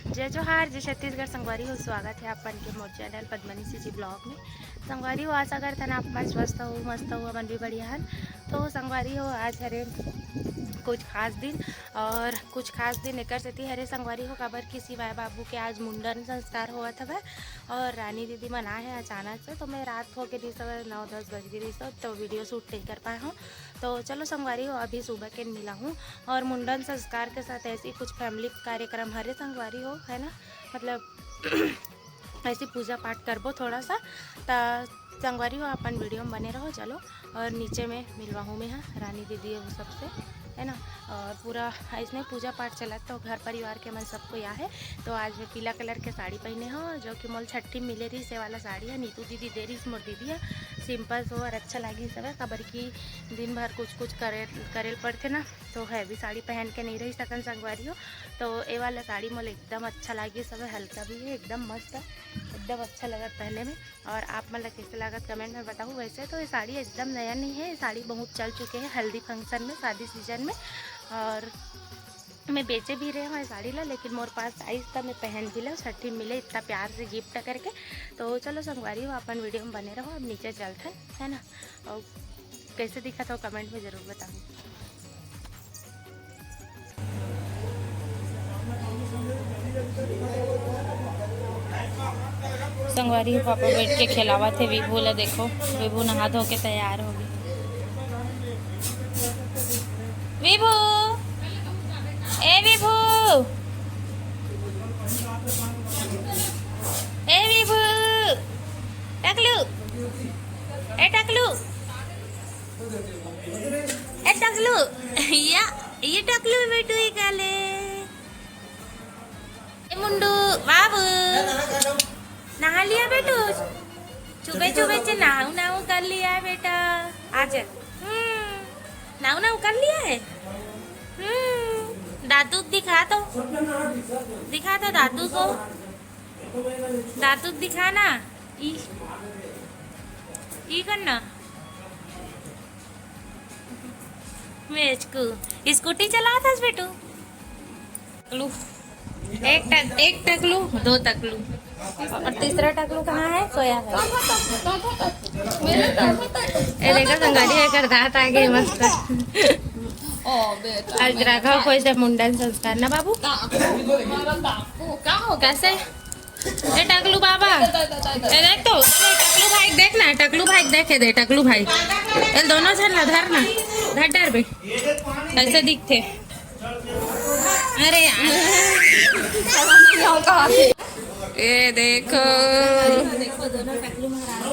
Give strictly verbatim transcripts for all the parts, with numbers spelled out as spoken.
जय जोहार, जय छत्तीसगढ़। संगवारी हो, स्वागत है आप मन के मोर चैनल पद्मनी सीजी ब्लॉग में। संगवारी हो, आशा करथन आप मन स्वस्थ हो, मस्त हो, हमन भी बढ़िया हन। तो संगवारी हो, आज हरे कुछ खास दिन, और कुछ खास दिन एकर सेती हरे संगवारी हो, काबर कि शिवाय बाबू के आज मुंडन संस्कार होवत हवय और रानी दीदी मन आए हैं अचानक से। तो मैं रात हो के रही सब नौ दस बज गई रही सब, तो वीडियो शूट नहीं कर पाए हूँ। तो चलो संगवारी हो, अभी सुबह के मिला हूँ। और मुंडन संस्कार के साथ ऐसी कुछ फैमिली कार्यक्रम हरे संगवारी हो, है ना, मतलब ऐसी पूजा पाठ करबो थोड़ा सा। त संगवारी हो, अपन वीडियो में बने रहो। चलो, और नीचे में मिलवा हूँ मैं, हाँ, रानी दीदी वो सबसे, है ना। और पूरा इसमें पूजा पाठ चलत, तो घर परिवार के मन सबको या है। तो आज मैं पीला कलर के साड़ी पहने हो, जो कि मोल छठी मिले रही, से वाला साड़ी है, नीतू दीदी दे रही, मोर दीदी है। सिंपल सोबर अच्छा लागी सब है, काबर कि दिन भर कुछ कुछ करे करेल पड़थे ना, तो हैवी साड़ी पहन के नहीं रही सकन संगवारी हो। तो ये वाला साड़ी मोला एकदम अच्छा लागी सब है, हल्का भी है, एकदम मस्त है, एकदम अच्छा लगत पहने में। और आप मन ला कैसे लागत कमेंट में बताओ। वैसे तो ये साड़ी एकदम नया नहीं है, ये साड़ी बहुत चल चुके हैं हल्दी फंक्शन में, शादी सीजन में। और मैं बेचे भी रहे हूँ ये साड़ी ला, लेकिन मोर पास आइस त मैं पहन भी ला, छठी मिले इतना प्यार से गिफ्ट करके। तो चलो संगवारी हो, अपन वीडियो में बने रहो। अब नीचे चलथन, है ना, और कैसे दिखत हो कमेंट में जरूर बताओ। संगवारी हो, पापा बैठ के खिलावत हे विभू ला। देखो, विभू नहा धो के तैयार हो गए। विभू, ए विभू, ए विभू, टकलू, ए टकलू, ए टकलू, या, ये टकलू बेटू ही काले। ए मुंडू, बाबू, नहा लिया बेटू? चुबे चुबे से नाऊ नाऊ कर लिया है बेटा। आ चल। हम्म, नाऊ नाऊ कर लिया है। हम्म, दादू दिखा तो, दिखा तो दादू को, दादू दिखा ना। ई, ई करना। मेचकू, स्कूटी चलावत हस बेटू? टकलू, एक टक, एक टकलू, दो टकलू, और तीसरा टकलू कहाँ है? सोया है। ये देखो संगवारी, एकर दांत आ गए मस्त। ओ बेटा, आज राघव को ऐसे मुंडन संस्कार ना बाबू। का हो? कैसे? ए टकलू बाबा, ए देख तो, ए टकलू भाई देख ना, टकलू भाई देखे दे, टकलू भाई। ए दोनों झन ला धर ना, धर डर बे। कैसे दिखथे? अरे यार, ए देखो, देखो दोनों टकलू महाराज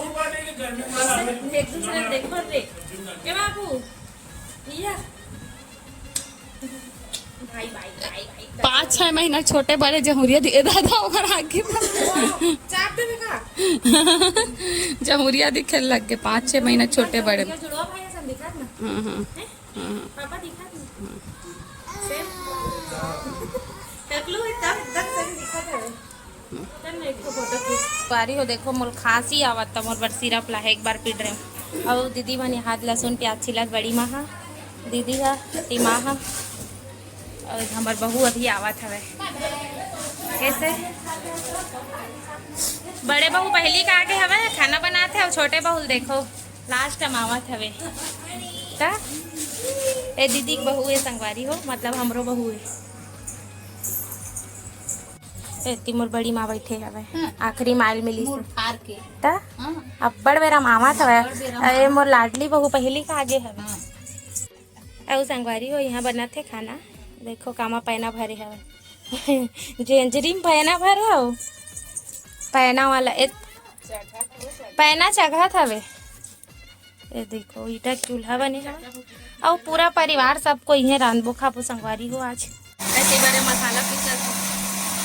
एक दूसरे देखो रे। के बाबू, भैया, भाई, भाई, भाई, भाई। पाँच छह महीना छोटे बड़े जहुरिया दिए दादा, ओकर आगे। चाप देबे का? जहुरिया दिखे लग गए, पाँच छह महीना छोटे बड़े। ये जुड़वा भाई असन दिखत ना। हाँ, हाँ, हैं? हाँ, हाँ। पापा दिखत ना। सेम। टकलू है, तब, तब सही दिखत है। संगवारी हो, देखो, मोर खांसी आवत त मोर बर सिरप ला है, एक बार पीट रहे हूँ। अउ दीदी मन हाथ लहसुन प्याज छिलत बड़ी माँ हा, दीदी हा, टीमा हा, अउ हमर बहू अभी आवत हवे। कैसे? बड़े बहू पहली का आगे हवे, खाना बनात हे, अउ छोटे बहू ल देखो, लास्ट में आवत हवे। त ए दीदी के बहू है, संगवारी हो, मतलब हमरो बहू है। एती मोर बड़ी माँ बैठे हवे, हाँ। आखिरी माइल मिली से। फार के। त हाँ। अब्बड़ बेरा मामा थवे। अब्बड़ बेरा ए मामा। मोर लाडली बहू पहली का आगे हवे। हाँ। अउ संगवारी हो, यहाँ बनत हे खाना। देखो कामा पैना भरे हवे। जेंजरी में पैना भरे हो। पैना वाला ए, पैना चघत हवे। ये देखो, ईटा के चूल्हा बने हवय। अउ पूरा परिवार सब कोई इहें रांधबो खाबो संगवारी हो आज। ऐसे बड़े मसाला पीसत हो।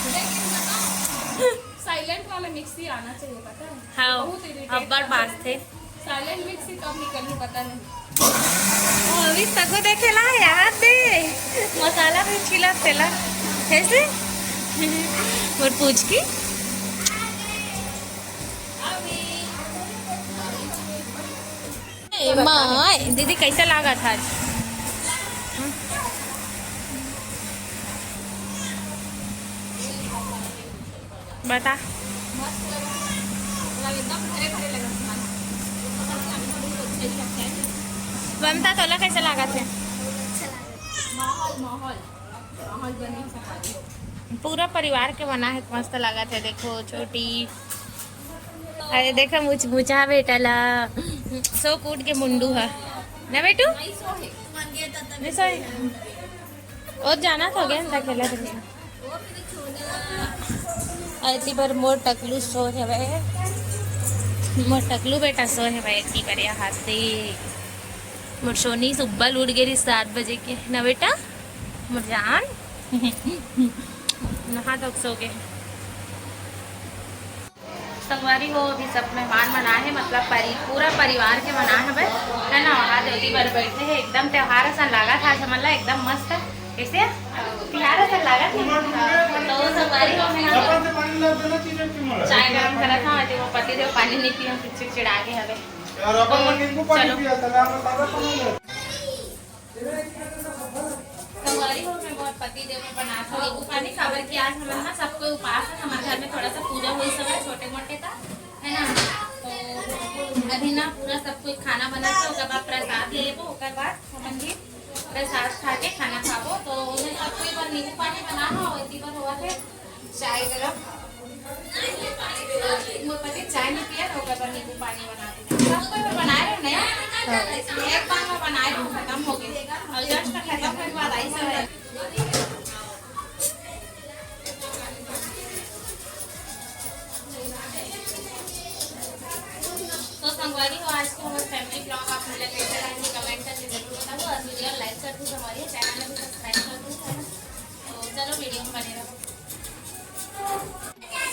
लेकिन बताओ, साइलेंट वाला मिक्सी आना चाहिए, पता है? हाँ, बहुत इरिटेट अब्बड़ करता है। बाजथे। साइलेंट मिक्सी कब निकलनी, पता नहीं। अभी तको देखे ला याद दे, मसाला भी छिलत थे ला। कैसे? मोर पूछ की। ए माय, दीदी कैसे लागत हे आज? बता। मस्त लगा, मतलब एकदम घरे घरे लगा तुम्हारा। मतलब खाने में बहुत अच्छा ही लगता है। ममता, तोला कैसे लागत हे? अच्छा लगा, माहौल माहौल माहौल बने है, संगवारी हो। पूरा परिवार के बना है, मस्त लागत है। देखो छोटी, अरे देखो मुच मुचा बेटा ला, सो कूट के मुंडू है ना बेटू। नहीं सो है। नहीं सो है। ओ जाना तो गया ना खेला खेला। अति बर मोर टकलू सो हेवय, मोर टकलू बेटा सो हेवय। अति बर यहाँ दे मोर सोनी सुब्बा उठ गे रही सात बजे के ना बेटा, मोर जान। नहा धो के सो गे। संगवारी हो, अभी सब मेहमान मन आए हैं, मतलब परि-, पूरा परिवार के मन आए हवे, है ना। वहाँ ज्योति बर बैठे हैं, एकदम त्योहार असन लागत हे आज हमन ला, एकदम मस्त। कैसे त्योहार असन लागत हे? तो संगवारी हो, मैं चाय गरम करत हूँ, अति वो पति देव पानी नहीं पिए, चिड़चिड़ा गे हवे। यार, अपन तो नींबू पानी चलो। पिया था, मैं अपन ताजा पानी ले। संगवारी हो, मैं मोर पति देव में बनात हूँ नींबू पानी, काबर कि आज हमन ना सब कोई उपास है, हमारे घर में थोड़ा सा पूजा हुई सब है, छोटे मोटे का, है ना। तो अभी ना पूरा सब कोई खाना बनात है, ओकर बाद प्रसाद ले लेबो, ओकर बाद हमन भी प्रसाद खा के खाना खाबो। तो ओने सब कोई बर नींबू पानी बना हो, इसी पर हुआ थे चाय गरम। मोर पति चाय नहीं पिया, तो ओकर बर नींबू पानी बना दे। सब कोई मैं बनाए रहे नहीं, एक बार मैं बनाए रहे, खत्म हो गए। और just खत्म होने के बाद आई सब है। तो संगवारी हो, आज के हमारे फैमिली ब्लॉग आप मुझे कैसे लगे, कमेंट करके जरूर बताओ। और वीडियो लाइक कर दो, हमारे चैनल में भी सब्सक्राइब कर दो, है ना? तो चलो, वीडियो में बने रहो।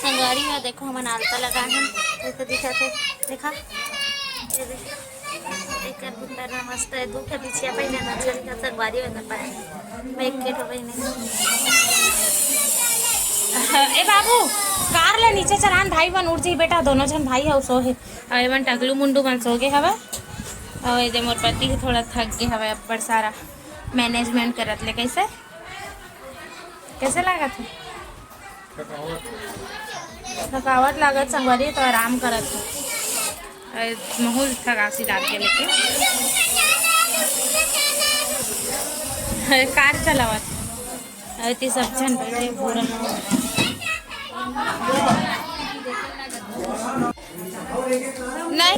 संगवारी हो, देखो, हमन आलता लगा हन, जैसे दिखत हे, देखा, ये देखो, एकर भीतर में मस्त है, दू ठे बिछिया पहिने, अच्छा दिखत, संगवारी हो, ना पाए। मैं एक के ठो पहिने। ए बाबू, कार ले नीचे चलान, भाई मन उठ जाई बेटा, दोनों झन भाई हो सो हे। अउ एमन टकलू मुंडू मन सो गे हवय। अउ एदे मोर पति ह थोड़ा थक गे हवय, अब्बड़ सारा मैनेजमेंट करत ले। कैसे, कैसे लागत हे? थकावट लागत संगवारी, तो आराम करत हे। अरे, महूल थकासी डाल के लेके। अरे, कार चलावत। अरे, ती सब झन बैठे पूरा। नहीं।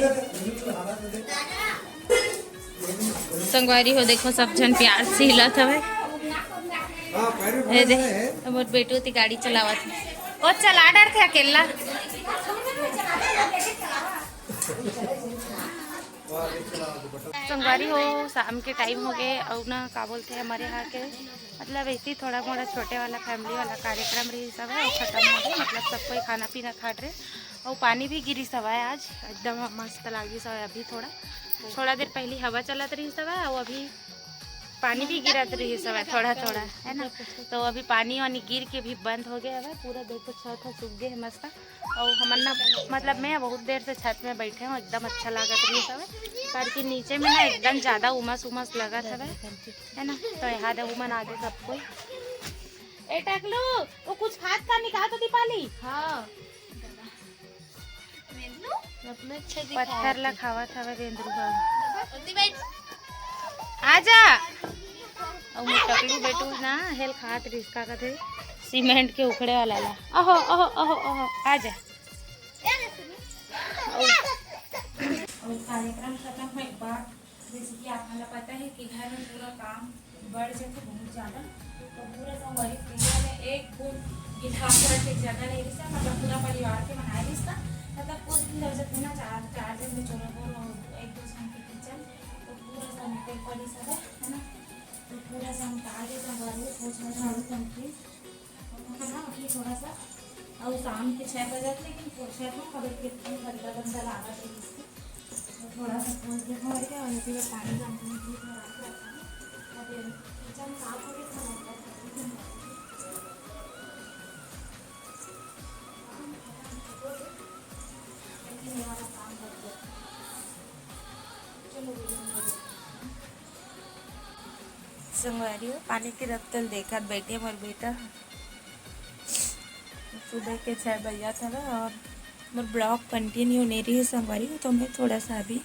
संगवारी हो, देखो, सब झन प्यार से हिलत हवे। ए दे, मोर बेटू ती गाड़ी चलावत हे। ओ, चला डरथे अकेला। संगवारी हो, शाम के टाइम हो गए, अउ ना, का बोलथे, हमारे यहाँ के, मतलब, ऐसे ही थोड़ा मोड़ा छोटे वाला फैमिली वाला कार्यक्रम रहिस हवय, वो खत्म हो गए। मतलब, सब कोई खाना पीना खा रहे, अउ पानी भी गिरिस हवय आज, एकदम मस्त लागिस हवय अभी थोड़ा। थोड़ा देर पहली हवा चलत रहिस हवय, अउ अभी पानी भी गिरत रहिस हवय थोड़ा थोड़ा, है ना। तो अभी पानी वानी गिर के भी बंद हो गया हवय, पूरा देखो छत ह सूख गए है मस्त। अउ हमन ना, मतलब, मैं बहुत देर से छत में बैठे हूँ, एकदम अच्छा लागत रहिस हवय, काबर कि नीचे में ना एकदम ज्यादा उमस उमस लगत हवय, है ना। तो यहाँ दे उमन आगे सब कोई। ए टकलू, वो कुछ खात का निकाल तो दीपाली। हाँ। अपने अच्छे दिखा पत्थर ला खावत हवे बेंदरू ह। आजा। अउ मोर टकलू बेटू ना हेल खात रिहिस, का कथे, सीमेंट के उखड़े वाला ला। अहो, अहो, अहो, अहो, आजा। अउ, अउ कार्यक्रम खत्म होए के बाद जैसे कि आप मन ला पता है कि घर में पूरा काम बढ़ जाथे बहुत ज़्यादा, तो पूरा संगवारी के लिए में एक बूंद गिलास रखे जगह नहीं रहिस, मतलब पूरा परिवार के मनाए रहिस था, मतलब कुछ दिन जब जब ना चार, चार दिन में चोरो बोरो एक दो जन के किचन, तो पूरा समेटे पड़ी सब है, है ना। तो पूरा समेटा के संगवारी पोछा झाड़ू करके है ना, अभी थोड़ा सा, और शाम के छः बजे, लेकिन छः में खबर के एकदम गंदा गंदा लागत है इसको। तो थोड़ा सा पोंछ देना और क्या, और इसी में पानी डाल के थोड़ा सा रखना। और फिर किचन साफ हो गया, खाना वाना खा के हम लेकिन ये वाला काम कर दो। चलो, वीडियो में संगवारी हो, पानी के रत्तल देखत बैठे मोर बेटा। सुबह के छः बजत हवे और मोर vlog continue नहीं रही संगवारी हो, तो मैं थोड़ा सा अभी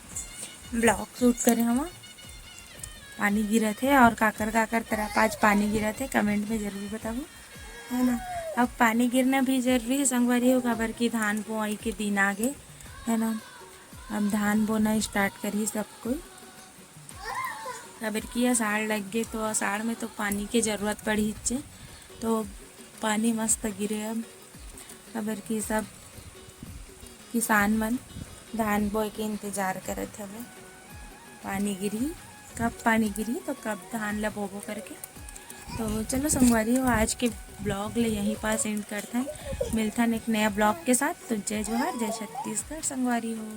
vlog shoot करे हवा। पानी गिरत हे और काकर काकर तरफ आज पानी गिरत हे, comment में जरूर बताबो, है ना। अब पानी गिरना भी जरूरी है संगवारी हो, काबर कि धान बोआई के दिन आ गे, है ना। अब धान बोना start करही सब कोई, काबर कि आषाढ़ लग गे तो आषाढ़ में तो पानी के जरूरत पड़ही, तो पानी मस्त गिरे अब, काबर कि सब किसान मन धान बोए के इंतजार करत हवे। पानी गिरही, कब पानी गिरही तो कब धान ला बोबो करके। तो चलो संगवारी हो, आज के vlog ले यहीं पास end करथन। मिलथन एक नया vlog के साथ। तो जय जोहार, जय छत्तीसगढ़ संगवारी हो।